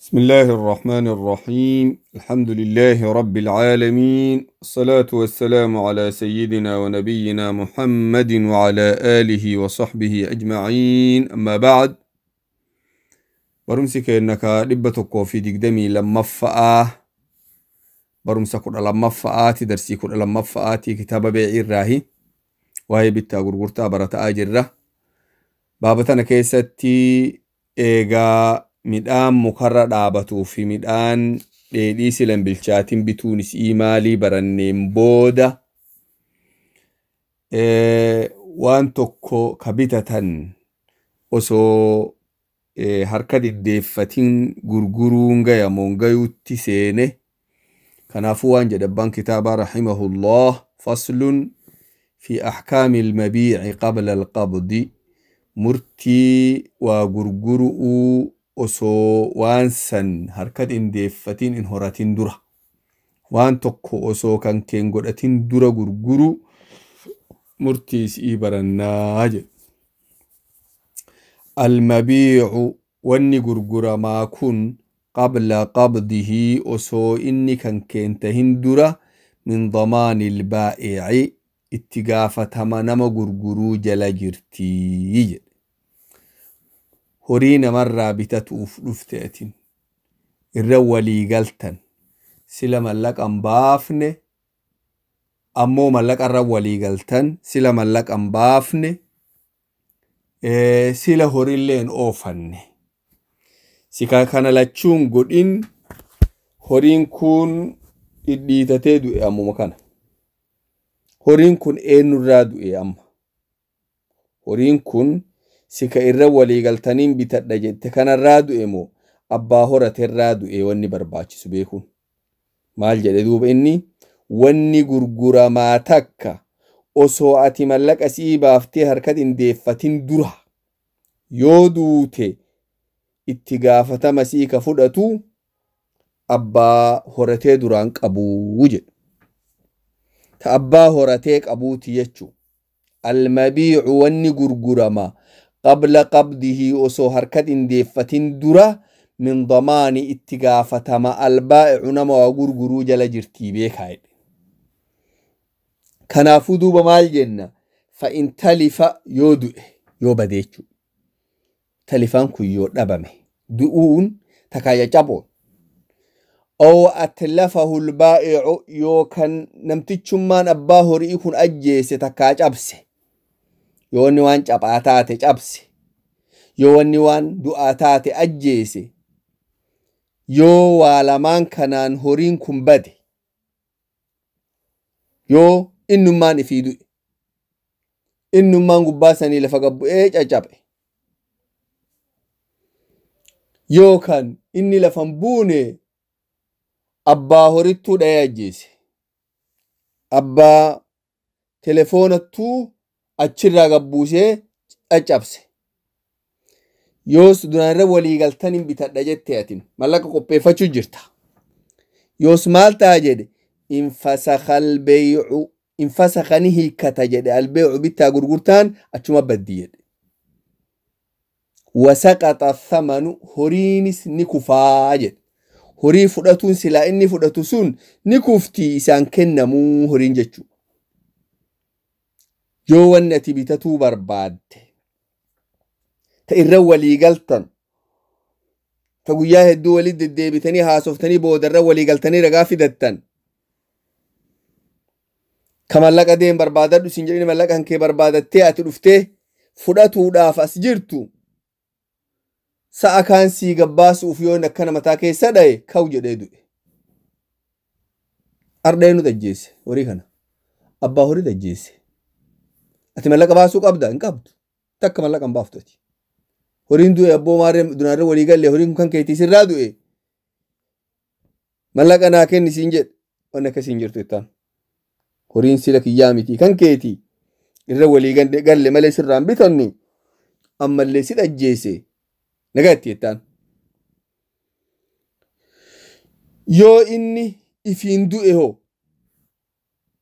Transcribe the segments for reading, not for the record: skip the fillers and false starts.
بسم الله الرحمن الرحيم، الحمد لله رب العالمين، الصلاة والسلام على سيدنا ونبينا محمد وعلى آله وصحبه أجمعين، أما بعد. Barumsi keenna ka 122ffa'aa, barumsa 12ffa'aati, darsii 12ffa'aati. Kitaaba beecii irraahi waa'ee bittaa gurgurtaa barata'aa jirra. Baaba tana keessatti eegaa midhaan mukarra dhaabatuu fi midhaan dheedhii silan bilchaatin bituun isii maalii baranneen booda, waan tokko ka bitatan osoo harka diddeeffatin gurguruun gayamoon gayutti seene. Kanaafuu waan jedhe abbaan kitaabaa rahimahullah: faslun fi ahkaami almabiici qabla alqabdi, murtii waa gurguru'uu osoo waan san harka dindeeffatin in horatin dura, waan tokko osoo kan keen godhatin dura gurguru murtii isii barannaa jedhe. Almabiicu, wanni gurguramaa kun, qabla qabdihi, osoo inni kan keen tahin dura, min damaani ilbaa'ici, itti gaafatama nama gurguruu jala jirtii jedhe. Horii namarraa bitatuuf dhufte, atin irra walii galtan, sila mallaqan baafne, ammoo mallaqa irra walii galtan, sila mallaqan baafne, sila horiillee hin oofanne, sika kana lachuun godhin, horiin kun dhidhiitatee du'e. Ammuma kana horiin kun eenyurraa du'e? Amma horiin kun sika irra walii galtaniin bitadha jette kanarraa du'e moo abbaa horaterraa du'e? Wanni barbaachisu beekuun maal jedhe duuba inni? Wanni gurguramaa takka osoo ati mallaqa sii baaftee harka dindeeffatin dura yoo duute, itti gaafatama sii ka fudhatu abbaa horatee duraan qabuu jedhu, ta abbaa horatee qabuuti jechuu. Almabiicu, wanni gurgurama, qabla qabdihi, osoo harka dindeeffatin dura, min damaani, itti gaafatama, albaa'icu, nama waa gurguruu jala jirtii beekaa jedhe. Kanaafuu duuba maal jenna? Fa in talifa, yoo du'e, yoo bade jechuu, talifaan kun yoo dhabame, du'uun takkaa caccaboon, aw atlafahu lbaa'icu, yookan namtichummaan abbaa horii kun ajjeese takkaa cabse, yoo wanni waan caphaa taate cabse, yoo wanni waan du'aa taate ajjeese, yoo waa lamaan kanaan horiin kun bade, yoo innummaan ifii du'e, innummaan gubbaa sanii lafa gabbu'ee caccabe, yookaan inni lafan buune abbaa horittuu dhayee ajjeese, abbaa telefoonattuu achirraa gabbuusee caccabse, yoos duraan irra walii galtan hin bitadha jette, atin mallaqa qopheeffachuu jirta, yoos maal ta'a jedhe? Infasakha albeeycu, infasakha ni hiikkata jedhe, albeeycu, bittaa gurgurtaan achuma baddi jedhe. Wasaqaxa thamanu, horiinis ni kufaa jedhe. Horii fudhatuun silaa inni fudhatu sun ni kuftii, isaan kennamuu horiin jechuu. Yoo wanni ati bitatuu barbaadde ta irra walii galtan, ta guyyaa hedduu walit deddeebitanii haasoftanii boodarra walii galtanii ragaa fidattan, ka mallaqa deem barbaadadhu sin jedhini, mallaqa kan kee barbaadattee ati dhuftee fudhatuudhaaf as jirtu, sa'a kaan sii gabbaasuuf yoo inni akkana mataa keessa dhaye kaw jedhee du'e. Ardha eenyutu ajjeese horii kana? Abbaa horii ajjeese. Ati mallaqa baasuu qabda? Hin qabdu. Takka mallaqa hin baaftu ati. Horiin du'e, abboo maarree duraarra walii galle, horiin kun kan keetii sirraa du'e. Mallaqa naa kenni siin jedhe, wanni akkasii hin jirtu jettaan. Horiin sila kiyyaa miti, kan keetii. Irra walii galle malee sirraan bitanne, ammallee si ajjeese, nagatti jettaan. Yoo inni ifiin du'e hoo?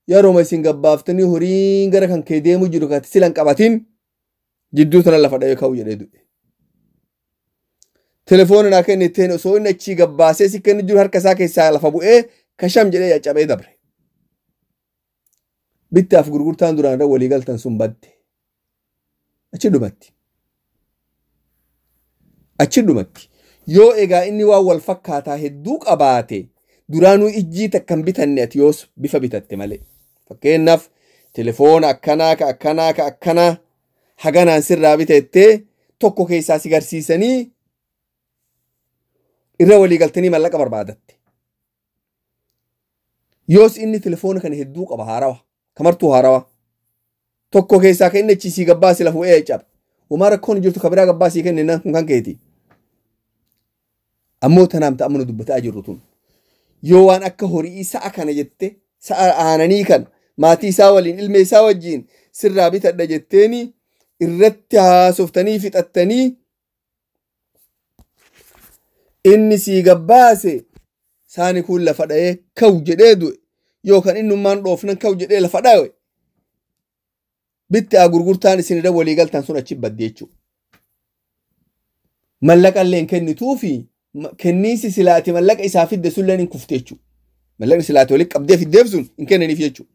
Yeroo isin gabbaaftanii horiin gara kan kee deemu jiru kati sila hin qabatin jidduu tana lafa dha'ee ka'u jedhee du'e. Telefoona naa kenne itteen osoo inni achii gabbaasee si kennu jiru harka isaa keessaa lafa bu'ee kasham jedhee caccabee dabre. Bittaaf gurgurtaan duraan irra walii galtan sun badde. Achi dhumatti. Achi dhumatti. Yoo egaa inni waan wal fakkaataa hedduu qabaate duraanuu ijjii takkan bitanne ati yoos bifa bitatte malee. Fakkeenyaaf telefoona akkanaa ka akkanaa ka akkanaa haganaan sirraa bitattee tokko keessaa si garsiisanii irra walii galtanii mallaqa barbaadatte. Yoos inni telefoona kana hedduu qaba haarawa. Kamartuu haarawa. Tokko keessaa kan inni achi sii gabbaasi lafa bu'ee cabe. Homaa rakkoon jirtu ka biraa gabbaasii kenne kun kan keeti. Ammoo tanaam ta'amnu nu dubbataa jirru tun. Yoo waan akka horii sa'a kana jette sa'a aananii kana maatii isaa waliin ilma isaa wajjiin sirraa bitadha jetteeni irratti haasoftanii fixattanii inni sii gabbaase saani kun lafa dha'ee kaw jedhee du'e yookaan innummaan dhoofnan kaw jedhee lafa dha'e bitti gurgurtaan isin irra walii galtan sun achi badde jechuudha. Mallaqa illee hin kennituufi kenniinsi silaati mallaqa isaa fidde sulleen hin kufte jechuudha. Mallaqni silaati walitti qabdee fiddeef sun hin kennaniif jechuudha.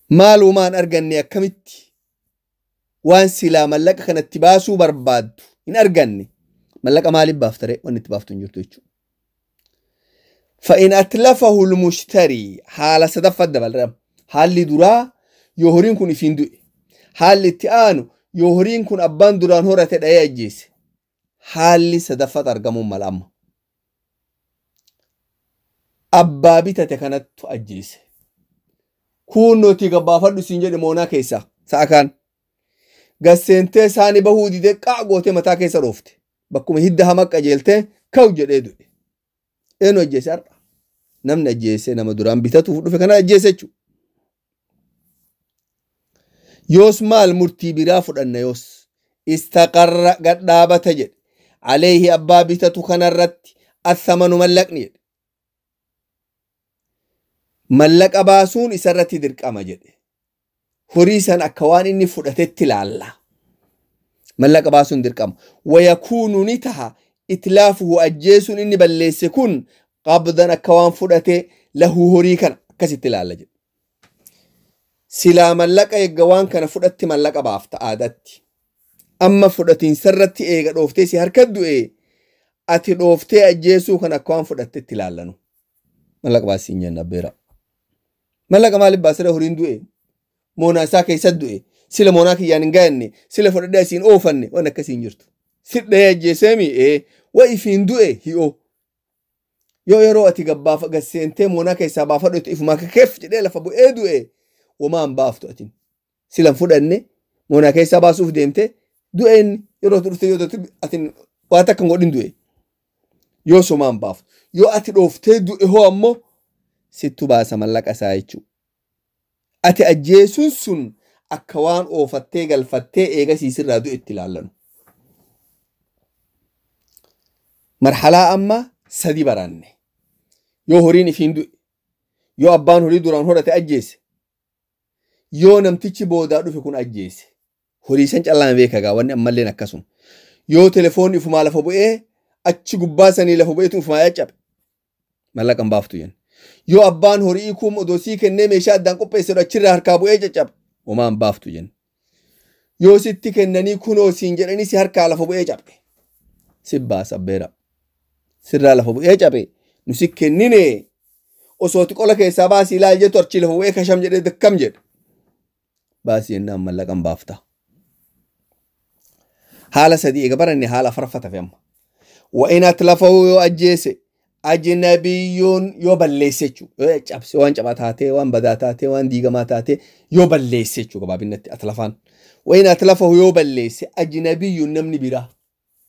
Maalumaan arganne akkamitti waan silaa mallaqa kanatti baasuu barbaaddu hin arganne mallaqa maaliif baaftaree wanni itti baaftu hin jirtu jechuudha. فإن أتلفه المشتري حالة صدفة دبل حال درا يهورين كن فين دو حال اتآنو يهورين كن أبان دران هورة تدعي أجيس حال صدفة أرقمون مالأم أبا بيتا تكنت أجيس كون نوتي قبافر سنجد مونا كيسا ساكان قسنتي ساني بهودي دي قاقوتي متا كيسا روفت بكم هدها مك أجيلتي كو جديدو eenyu ajjeese har'a namni ajjeese nama duraan bitatuuf dhufe kana ajjeese jechuudha. Yoos maal murtii biraa fudhanna yoos istaqarra gadhaabata jedhe aleehi abbaa bitatu kanarratti athamanu mallaqni jedhe. Mallaqa baasuun isarratti dirqama jedhe. Horii san akka waan inni fudhatetti ilaalla. Mallaqa baasuun dirqama. Wayakuunu ni taha itlaafuhu ajjeesuun inni balleesse kun qabdan akka waan fudhate lahuu horii kana akkasitti ilaalla jedhe. Silaa mallaqa eegga waan kana fudhatti mallaqa baafta aadaatti. Amma fudhatiinsarratti eega dhooftee si harka du'e ati dhooftee ajjeesuu kan akka waan fudhattetti ilaallanu. Mallaqa baasii hin jenna abbeera. Mallaqa maaliif baasira horiin du'e? Moonaa isaa keessatti du'e. Sila moonaa kiyyaan hin gahanne sila fudhadhee asiin oofanne waan akkasii hin jirtu. Sidhee ajjeeseemi wa ifiin du'e hi'oo. Yoo yeroo ati gabbaafa gasseentee moonaa keessaa baafadhu ifumaa keef jedhee lafa bu'ee du'e womaan baaftu atin. Silan fudhanne moonaa keessaa baasuuf deemte du'e inni yeroo dhufte yoo atin waa takka hin godhin du'e. Yoo somaan baaftu. Yoo ati dhooftee du'e hoo ammoo sittu baasa mallaqa isaa jechuudha. Ati ajjeesuun sun akka waan oofattee galfattee eegasii sirraa du'e itti ilaallanu. Marhalaa amma sadi baranne. Yoo horiin ifiin du'e, yoo abbaan horii duraan horate ajjeese, yoo namtichi boodaa dhufe kun ajjeese. Horii san callaan beeka gaa wanni ammalleen akkasuma. Yoo telefoonni ifumaa lafa bu'ee achi gubbaa sanii lafa bu'eetu ifumaa caccabe. Mallaqa hin baaftu jenna. Yoo abbaan horii kun odoo sii kennee meeshaa addaan qopheesse achirraa harkaa bu'ee caccabe. Homaa hin baaftu jenna. Yoo sitti kennanii kunoo siin jedhanii si harkaa lafa bu'ee cabe. Si baasa abbeera. Sirraa lafa bu'ee cabe. Nu si kennine osoo ati qola keessaa baasii ilaali jettu achi lafa bu'ee kasham jedhee dakkam jedhe. Baasii jennaan mallaqa hin baafta. Haala sadii eega baranne haala afuraffaa tafe amma. Wa'in atlafahu yoo ajjeese ajnabiyyoon yoo balleesse jechuudha. Yoo cabse waan cabaa taatee waan badaa taatee waan diigamaa taatee yoo balleesse jechuudha gabaabinatti atlafaan. Wa'in atlafahu yoo balleesse ajnabiyyoon namni biraa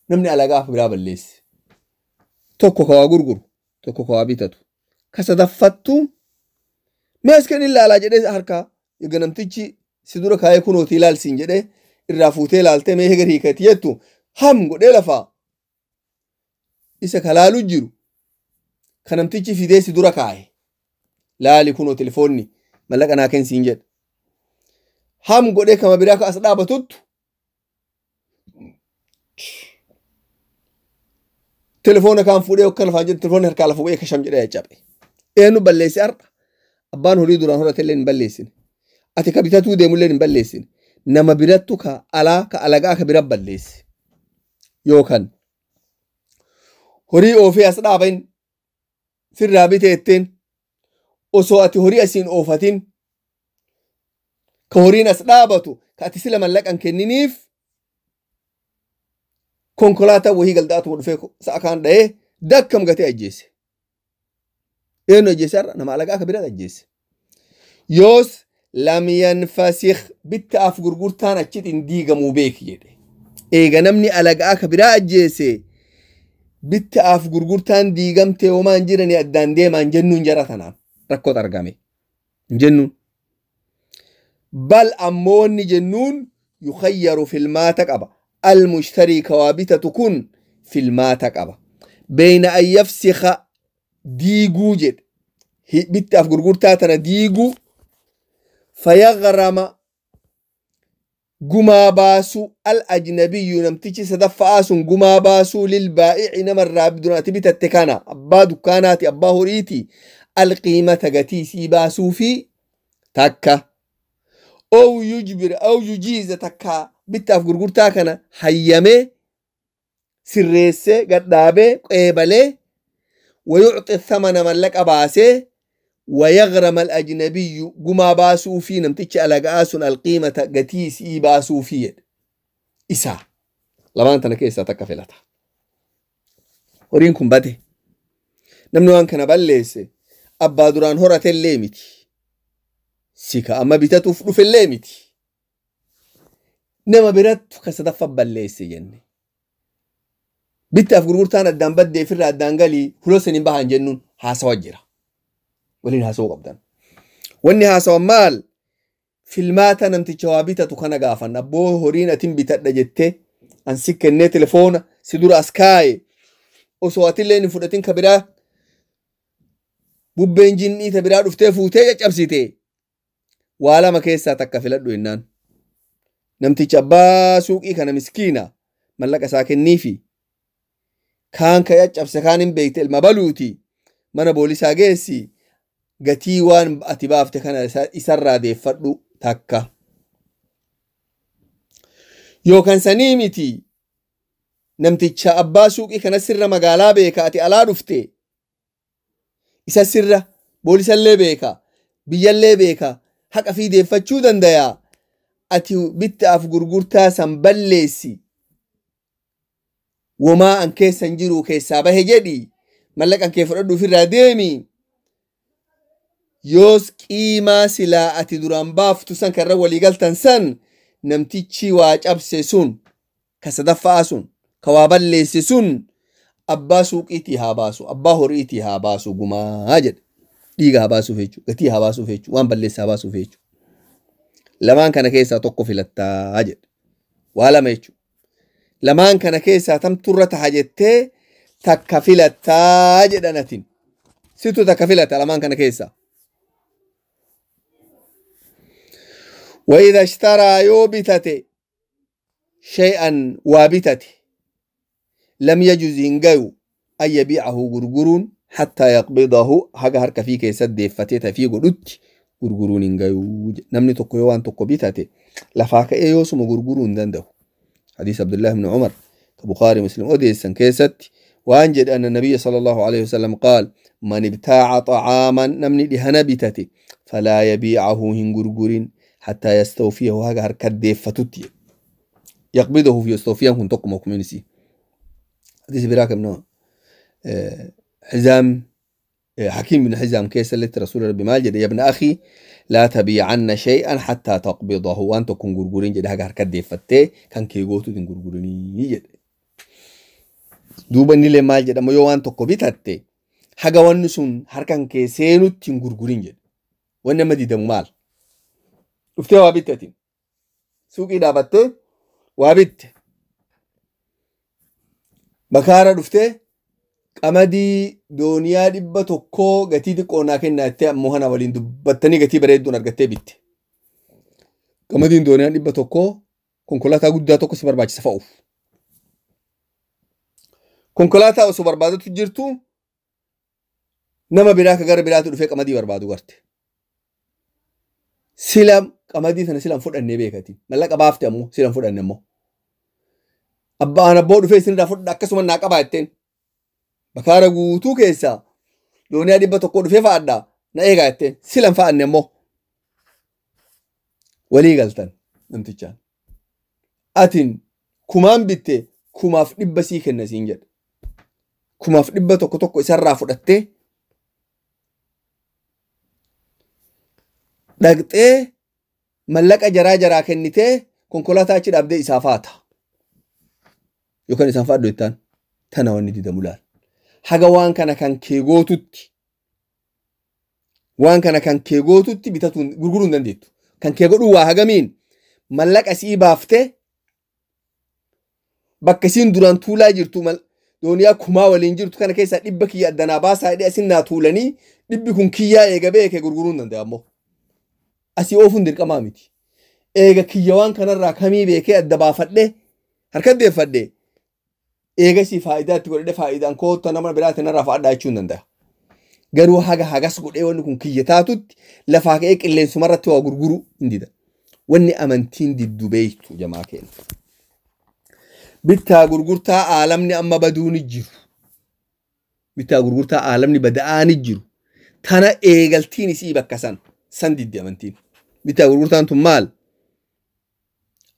namni alagaaf biraa balleesse. Tokko ka waa gurguru tokko ka waa bitatu. Ka sadaffattu mee as kan ilaalaa jedhee harkaa eega namtichi si dura kaayee kunooti ilaalsiin jedhee irraa fuutee ilaaltee mee hegar hiikati jettu ham godhee lafaa isa kalaalu jiru kan namtichi fidee si dura kaaye laali kunoo telefoonni mallaqa naa kensiin jedhe ham godhee kama biraa ka as dhaabatuttu Telefoona kaan fuudhee akka lafaan jedhu telefoonni harkaa lafa bu'ee kasham jedhee caccabe. Eenyu balleesse har'a? Abbaan horii duraan horate illee hin balleessine. Ati ka bitatuu deemullee hin balleessine. Nama birattu ka alaa ka alagaa ka bira balleesse. Yookaan horii oofee as dhaaban sirraa biteetteen osoo ati horii asiin oofatin ka horiin as dhaabatu ka ati sila mallaqan kenniniif konkolaataa wahii galdaatu dhufee sa'a kaan dha'ee dakkam gatee ajjeese. Eenyu ajjeese har'a? Nama alagaa ka biraa ajjeese. Yoos lam yanfasikh bittaaf gurgurtaan achitti hin diigamuu beeki jedhe. Eega namni alagaa ka biraa ajjeese bittaaf gurgurtaan diigamtee homaan jiranii addaan deemaan jennuun jara tanaan rakkoot argame hin jennuun. Bal ammoo wanni jennuun yukhayyaru filmaata qaba. Almushtarii ka waa bitatu kun filmaata qaba. Beeyna an yafsikha diiguu jedhe. Bittaaf gurgurtaa tana diiguu fayagrama gumaa baasuu al-ajnabiyyu namtichi sadaffa'aa sun gumaa baasuu lilbaa'ici namarraa duraati bitatte kana abbaa dukkaanaati abbaa horiiti alqiimata gatii sii baasuu fi takka ow yujbir aw yujiiza takka bittaaf gurgurtaa kana hayyamee sirreessee gadhaabee qeebalee ويعطي الثمن ملك باسه ويغرم الأجنبي قما باسو في نمتش على قاسن القيمة قتيس إي باسو في إسا لما أنت كيسا تكفلتها ورينكم بدي نمنو أن كان بلس أبا دران هرة الليمتي سيكا أما بتاتو في الليمتي نما برات كسدف بلس جنة bittaaf gurgurtaan addaan baddee firra addaan galii huloo saniin bahan jennuun haasawa jira. Waliin haasawuu qabdan. Wanni haasawan maal? Filmaata namticha waa bitatu kana gaafan abboo horiin atin bitadha jettee an si kennee telefoona si dura as kaaye osoo atillee hin fudhatin ka biraa bubbeen jinnii ta biraa dhuftee fuutee caccabsite waa lama keessaa takka filadhu jennaan. Namticha abbaa suuqii kana miskiina mallaqa isaa kenniifi kaan ka caccabse kaan hin beekte ilma baluuti mana boolisaa geessi gatii waan ati baafte kana isarraa deeffadhu takka. Yookaan sanii miti namticha abbaa suuqii kana sirra magaalaa beeka ati alaa dhufte isa sirra boolisallee beeka biyyallee beeka haqa fi deeffachuu danda'a ati bittaaf gurgurtaa san balleessi. Womaa an keessan jiru keessaa bahe jedhi mallaqan kee fudhadhu ofirraa deemi yoos qiimaa silaa ati duraan baaftu san karra walii galtan san namtichi waa cabse sun ka sadaffaa sun ka waa balleesse sun abbaa suuqiitii haa baasu abbaa horiitii haa baasu gumaa jedhe dhiiga haa baasuuf jechuudha gatii haa baasuuf jechuudha waan balleesse haa baasuuf jechuudha lamaan kana keessaa tokko filattaa jedhe waa lama jechuudha. Lamaan kana keessaa tamturra taha jettee takka filattaa jedhan atin. Situ takka filata lamaan kana keessaa. وإذا اشترى yoo bitate شيئا waa bitate لم يجز hin gayu أن يبيعه gurguruun حتى يقبضه haga harka fi keessatti deeffatee tafii godhutti gurguruun hin gayu. Namni tokko yoo waan tokko bitate lafaa ka'ee yoosuma gurguruu hin danda'u. حديث عبد الله بن عمر كبخاري مسلم أوديسا كيست وأنجد أن النبي صلى الله عليه وسلم قال من ابتاع طعاما نمني لهنا بتتي فلا يبيعه هنغرغر حتى يستوفيه هاجر كديف فتتي يقبضه في يستوفيه هن تقم حديث براك من حزام حكيم بن حزام كيس اللي رسول ربي ماجد يا ابن أخي لا تبيعن شيئا حتى تقبضه وأنت تكون غرغرين جد هاجر كديف فتي كان كيغوتو تن غرغريني جد duuba inni illee maal jedhama yoo waan tokko bitatte haga wanni sun harkan kee seenutti hin gurgurin jedhe. Wanni nama diidamu maal? Dhuftee waa bitte suuqii dhaabattee waa bitte. Bakaara dhuftee qamadii dooniyaa 100 gatii xiqqoo naa kennaa jettee ammoo kana waliin dubbattanii gatii bareedduun argattee bitte. Qamadiin dooniyaa 100 konkolaataa guddaa tokko si barbaachisa fa'uuf. Konkolaataa osoo barbaadatu jirtu nama biraa ka gara biraatu dhufee qamadii barbaadu garte. Sila qamadii sana silan fudhannee beekati. Mallaqa baafte ammoo silan fudhanne ammoo. Abbaan abboo dhufee isinirraa fudhadha akkasuma naa qabaa jetteen. Bakaara guutuu keessaa dooniyaa 100 dhufee fa'aadhaa na eegaa jetteen silan fa'anne ammoo. Walii galtan namtichaan. Atin kumaan bitte 1,100 sii kenna siin jedhe. 1,100 tokko isarraa fudhattee dhaqxee mallaqa jaraa jaraa kennitee konkolaataa achi dhaabdee isaa faata. Yookaan isaan fa'adhu jettaan tana wanni didamu laal. Haga waan kana kan kee gootutti waan kana kan kee gootutti bitatuun gurguruu hin dandeettu. Kan kee godhuu waa hagamiin mallaqa sii baaftee bakka isiin duraan tuulaa jirtu dooniyaa kumaa waliin jirtu kana keessaa 100 kiyya addanaa baasaa jedhee asin naa tuulanii 100 kun kiyyaa eega beeke gurguruu hin danda'a ammoo. Asii oofuun dirqamaa miti. Eega kiyya waan kanarraa kamii beekee adda baafadhee harka deeffadhee eega sii faayidaa itti godhadhee faayidaan kootta nama biraatiin narraa fa'adhaa jechuu hin danda'a. Garuu haga hagas godhee wanni kun kiyya taatutti lafaa ka'ee qilleensumarratti waa gurguruu hin dida. Wanni amantiin diddu beektu jamaa keenya. Bittaa gurgurtaa aalamni amma baduu ni jiru. Bittaa gurgurtaa aalamni bada'aa ni jiru. Tana eegaltiin isii bakka san. San diddi amantiin. Bittaa gurgurtaan tun maal?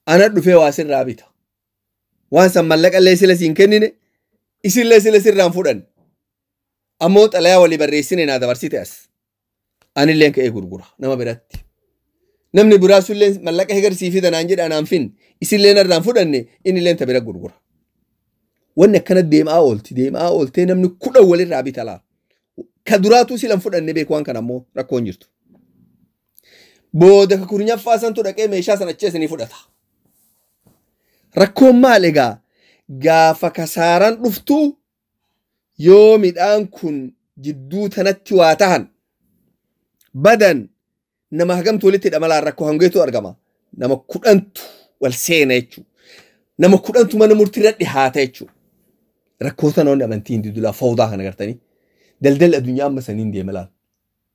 Ana dhufee waa sirraa bita. Waan san mallaqa illee sila siin kennine isillee sila sirraan fudhan. Ammoo xalayaa walii barreessine naa dabarsite as. Anilleen ka'ee gurgura nama biratti. Namni biraa sullee mallaqa hegarsii fida naan jedha naan fin isillee narraan fudhanne innilleen ta bira gurgura. Wanni akkana deemaa oolti deemaa ooltee namni 10 walirraa bita laal. Ka duraatuu silan fudhanne beeku waan kana ammoo rakkoon jirtu. Booda ka kurnyaffaa santu dhaqee meeshaa sana achi isinii fudhata. Rakkoon maal egaa gaafa kasaaraan dhuftu yoo midhaan kun jidduu tanatti waa tahan badan nama hagamtu walitti hidhama laal rakkoo hangeetu argama. Nama 10tu wal seena jechuudha. Nama 10tu mana murtiirra dhihaata jechuudha. Rakkoo tana wanni amantiin didulaa fawdaa kana gartanii. Daldalli addunyaa amma saniin deema laal.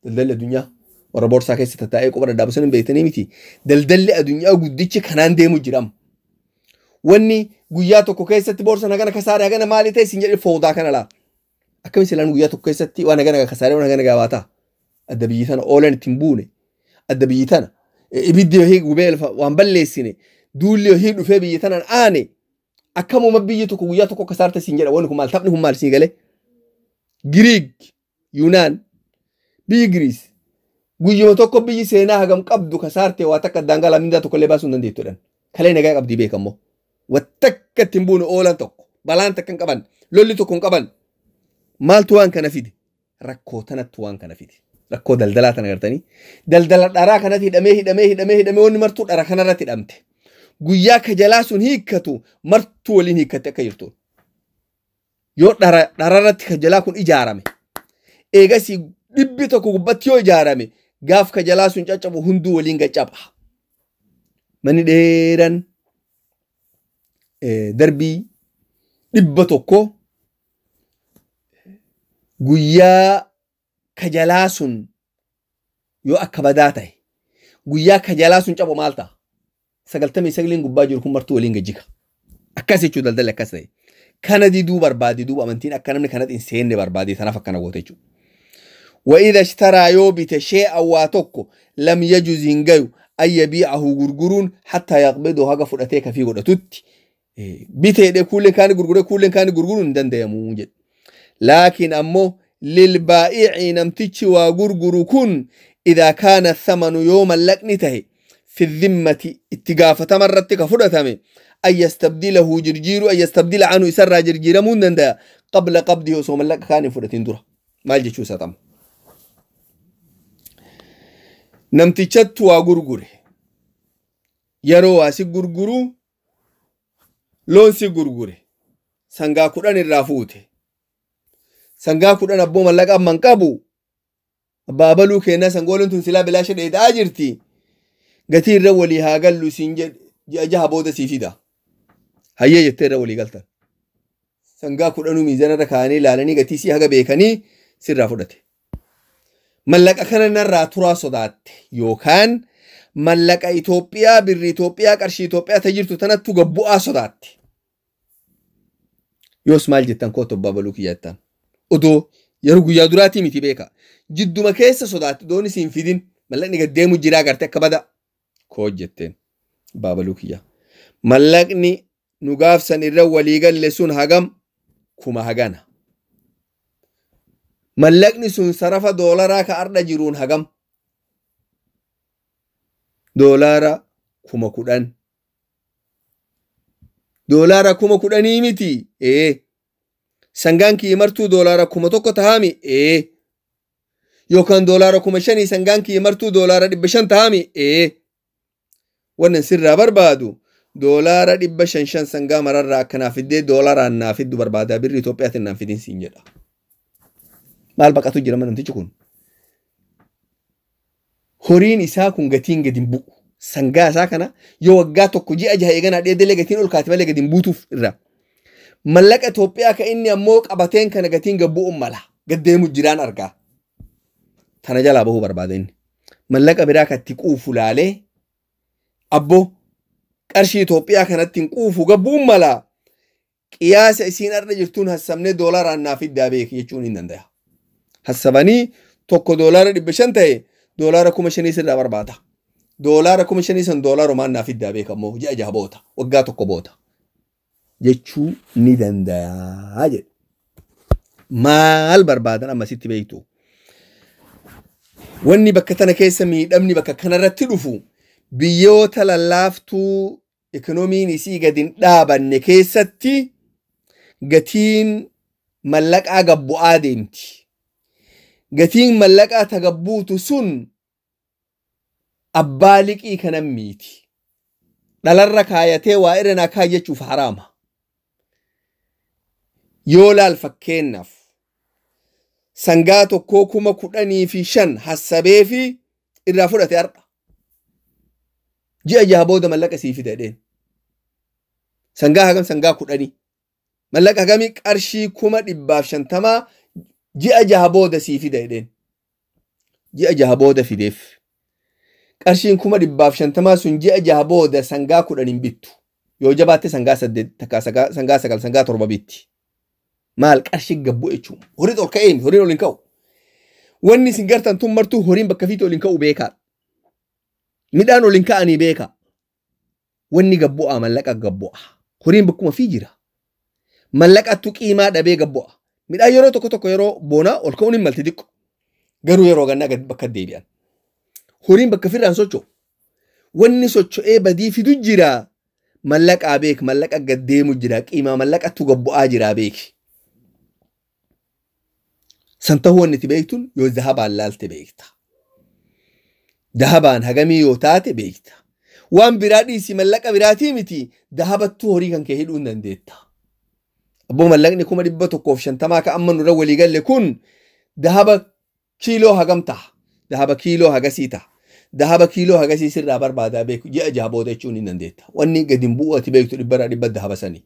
Daldalli addunyaa warra boorsaa keessa tattaa'ee quba dadhaabu saniin beektanii miti. Daldalli addunyaa guddichi kanaan deemu jira amma. Wanni guyyaa tokko keessatti boorsaan hagana kasaaree hagana maalii ta'e siin jedhe fawdaa kana laal. Akkamiin silaan guyyaa tokko keessatti waan hagana kasaaree waan hagana gabaata ta'a. Adda biyyi tana oolan ittiin buune. Adda biyyi tana ibiddi yohii gubee lafa waan balleessine duulli yohii dhufee biyyi tanaan aane akkamuma biyyi tokko guyyaa tokko kasaarte siin jedha wanni kun maal taphni kun maal siin galee. Giriik Yuunaan biyyi Giriis guyyuma tokko biyyi seenaa hagam qabdu kasaarte waa takka daangaa mindaa tokko illee baasuu hin dandeettu jedhan. Kalee nagaa qabdii beekammoo. Waa takka ittiin buune oolan tokko balaan takka hin qaban lolli tokko hin qaban maaltu waan kana fide rakkoo tanattu waan kana fide. Rakkoo daldalaa tana gartanii daldala dharaa kanatti hidhamee hidhamee hidhamee hidhamee wanni martuu dhara kanarratti hidhamte. Guyyaa ka jalaa sun hiikkatu martuu waliin hiikkatte akka jirtu. Yoo dhararratti ka jalaa kun ijaarame eegasii 100 gubbatti yoo ijaarame gaaf ka jalaa sun caccabu hunduu waliin gaccaba. Manni dheeraan darbii 100 guyyaa ka jalaa sun yoo akka badaa ta'e guyyaa ka jalaa sun cabu maal ta'a? 99 gubbaa jiru kun martuu waliin gajjika. Akkas jechuu daldalli akkas ta'e. Kana diduu barbaade duuba amantiin akka namni kanatti hin seenne barbaade tanaaf akkana goote jechuudha. وإذا اشترى يوبت شيئا واتوكو لم يجوز هنجيو أن يبيعه غرغرون حتى يقبضه هاga fudhatee kafii godhatutti biteedhe kuuleen kaani gurgure kuuleen kaani gurguruun hin danda'amu jedhe. Laakiin ammoo lilbaa'ici namtichi waa gurguru kun إذا كان الثمن يوم اللقن تهي في الذمة اتقافة مرتك فدتمي أن يستبدله جرجير أن يستبدل عنه يسرى جرجير من دا قبل قبضه سوم لك كان فدتين درة مال جيشو ستم نمتشت وغرغره yeroo waa si gurguru loon si gurgure sangaa 10 irraa fuute sangaa 10 abboo mallaqa amman qabu abbaa baluu kennaa sangooleen tun silaa bilaasha dheedaa jirti gatii irra walii haa gallu siin jedhe ji'a jaha booda sii fida hayyee jettee irra walii galtan Sangaa 10 miizanarra kaa'anii ilaalanii gatii sii haga beekanii sirraa fudhate. Mallaqa kana narraa turaa sodaatte yookaan mallaqa Itoophiyaa birri Itoophiyaa qarshii Itoophiyaa ta jirtu tanattu gabbu'aa sodaatte. Yoos maal jettan koo tobbaa baluu kiyya jettan. Odoo yeroo guyyaa duraatii miti beeka. Jidduma keessa sodaatte dooni siin fidin mallaqni gaddeemu jiraa garte akka bada. Koo jetteen baabaluu kiyya. Mallaqni nu gaafsan irra walii galle sun hagam kuma hagana. Mallaqni sun sarafa doolaraa ka arda jiruun hagam. Doolaara 10,000. Doolaara 10,000 miti. Ee. Sangaan kiyya martuu doolaara 1,000 tahaami. Ee. Yookaan doolaara 5,000 sangaan kiyya martuu doolaara 500 tahaami. Ee. Wannan sirraa barbaadu doolaara 500 sangaa mararraa akkanaaf fiddee doolaaraan naaf fiddu barbaadaa birri Itoophiyaatiin naaf fidin siin jedha. Maal baqatu jira namtichi kun? Horiin isaa kun gatiin gadi hin bu'u. Sangaa isaa kana yoo waggaa tokko ji'a jaha eeganaa dheedelee gatiin ol kaate malee gadi hin buutuuf irraa. Mallaqa Itoophiyaa ka inni ammoo qabateen kana gatiin gad bu'uun mala. Gad deemu jiraan argaa. Tana jalaa bahuu barbaada inni. Mallaqa biraa kan itti quufu laalee abboo qarshii Itoophiyaa kanatti hin quufu gad bu'uun mala. Qiyaasa isiin arra jirtuun hassamnee doolaaraan naaf fiddaa beeki jechuun hin danda'a. Hassabanii tokko doolaara 500 ta'e doolaara 5,000 sirraa barbaada. Doolaara 5,000 san doolaarumaan naaf fiddaa beeka ammoo ji'a jaha boota waggaa tokko boota jechuu ni danda'a jedhe. Maal barbaadan ammasitti beektu? Wanni bakka tana keessa miidhamni bakka kanarratti dhufu biyyoota lallaaftuu ikoonomiin isii gadi hin dhaabanne keessatti gatiin mallaqaa gabbu'aa deemti. Gatiin mallaqaa tagabbuutu sun abbaa liqii kanan miiti. Dhalarra kaayatee waa irra naa kaayyachuuf haraama. Yoo laal fakkeenyaaf sangaa tokkoo 15,000 hassabee fi irraa fudhate har'a. Ji'a jaha booda mallaqa sii fida jedheen. Sangaa hagam sangaa 10. Mallaqa hagamii qarshii 150,000 ji'a jaha booda sii fida jedheen. Ji'a jaha booda fideef. Qarshiin 150,000 sun ji'a jaha booda sangaa 10 hin bittu. Yoo jabaatte sangaa 8 takka sangaa 9 sangaa 7 bitti. Maal qarshii gabbu jechuun. Horiin ol ka'een horiin ol hin ka'u. Wanni isin gartan tun martuu horiin bakka fiitti ol hin ka'u beekaa. Midhaan ol hin ka'anii beekaa. Wanni gabbu'aa mallaqa gabbu'a. Horiin bakkuma fi jira. Mallaqattu qiimaa dhabee gabbu'a. Midhaan yeroo tokko tokko yeroo bonaa ol ka'uun hin malti xiqqo. Garuu yeroo gannaa gad bakka deebi'an. Horiin bakka firraan socho'u. Wanni socho'ee badii fidu jira. Mallaqaa beek mallaqa gad deemu jira. Qiimaa mallaqattu gabbu'aa jira beeki. San ta'uu wanni itti beektuun yoo zahabaan laalte beekta. Dahabaan hagamii yoo taate beekta. Waan biraa dhiisi mallaqa biraatii miti dahabattuu horii kan kee hidhuu hin dandeetta. Abboo mallaqni 150,000 ka amma nurra walii galle kun dahaba kiiloo hagam ta'a. Dahaba kiiloo hagasii ta'a. Dahaba kiiloo hagasii sirraa barbaadaa beeku ji'a jaha booda jechuun hin dandeetta. Wanni gadi hin bu'u ati beektu 100% dahaba sanii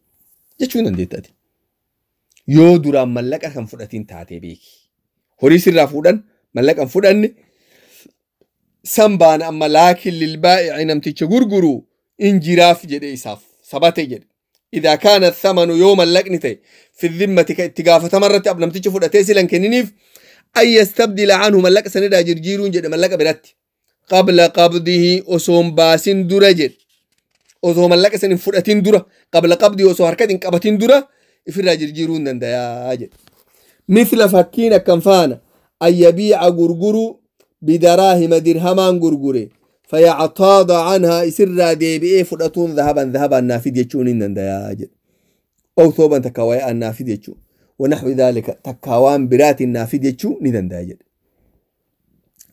jechuu hin dandeetta ati. Yoo duraan mallaqa kan fudhatiin taatee beeki. Horii sirraa fuudhan mallaqa hin fudhanne san baana amma laakin lilbaa'ici namticha gurguru injiraaf jedhe isaaf sabate jedhe. Idaa kaana thamanu yoo mallaqni ta'e fi dhimmati ka itti gaafatama irratti namticha fudhatee silan kenniniif an yastabdila anhu mallaqa sanirraa jirjiiruun jedhe mallaqa biratti. Qabla qabdihi osoo hin baasin dura jedhe. Osoo mallaqa san hin fudhatin dura qabla qabdihi osoo harkatti hin qabatin dura ifirraa jirjiiruu hin dandayaa jedhe. Mithla fakkiin akkam faana an yabiica gurguru bidaraahima dirhamaan gurgure fayactaada canhaa isirraa deebi'ee fudhatuun dhahaban dhahabaan naa fid jechuun hin dandayaa jedhe. Ow thooban takka waa'ee naa fid jechuu wanaxwi dhaalika takka waan biraatiin naa fid jechuu ni danda'a jedhe.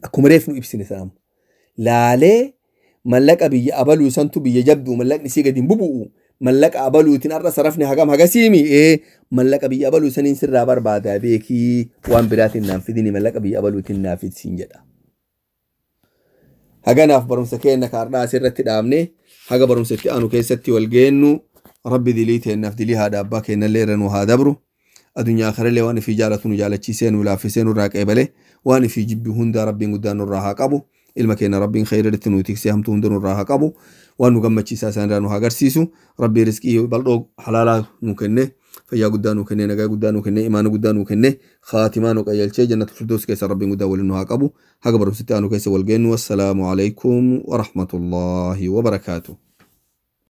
Akkuma reef nu ibsine sana laalee mallaqa biyya abaluu santu biyya jabduu mallaqni isii gadi hin bubu'u mallaqa abaluutiin har'a sarafni hagam hagasiimi ee mallaqa biyya abaluu saniin sirraa barbaadaa beekii waan biraatiin naan fidini mallaqa biyya abaluutiin naa fidsiin jedha. Haganaaf barumsa keenya kaardhaa asirratti dhaabne haga barumsa itti aanu keessatti wal geennu. Rabbi dilii teennaaf dilii haadha abbaa keenyallee irra nu haa dabru. Addunyaa akharallee waan ifii jaalatu nu jaalachiisee nu laaffisee nurraa qeebale, waan ifii jibbi hundaa Rabbiin guddaan nurraa haa qabu. Ilma keenya Rabbiin khayritti nu tiksee hamtuu hunda nurraa haa qabu. Waan nu gammachiisaa isaan irraa nu haa agarsiisu. Rabbii rizqii bal'oo halaalaa nu kenne, fayyaa guddaa nu kenne, nagaa guddaa nu kenne, imaana guddaa nu kenne, khaatimaa nu qayyalchee jannatu firdaus keessa Rabbiin guddaa waliin nu haa qabu. Haga barumsitti aanu keessa wal geennu, wassalaamu alaikum warahmatullaahi wabarakaatu.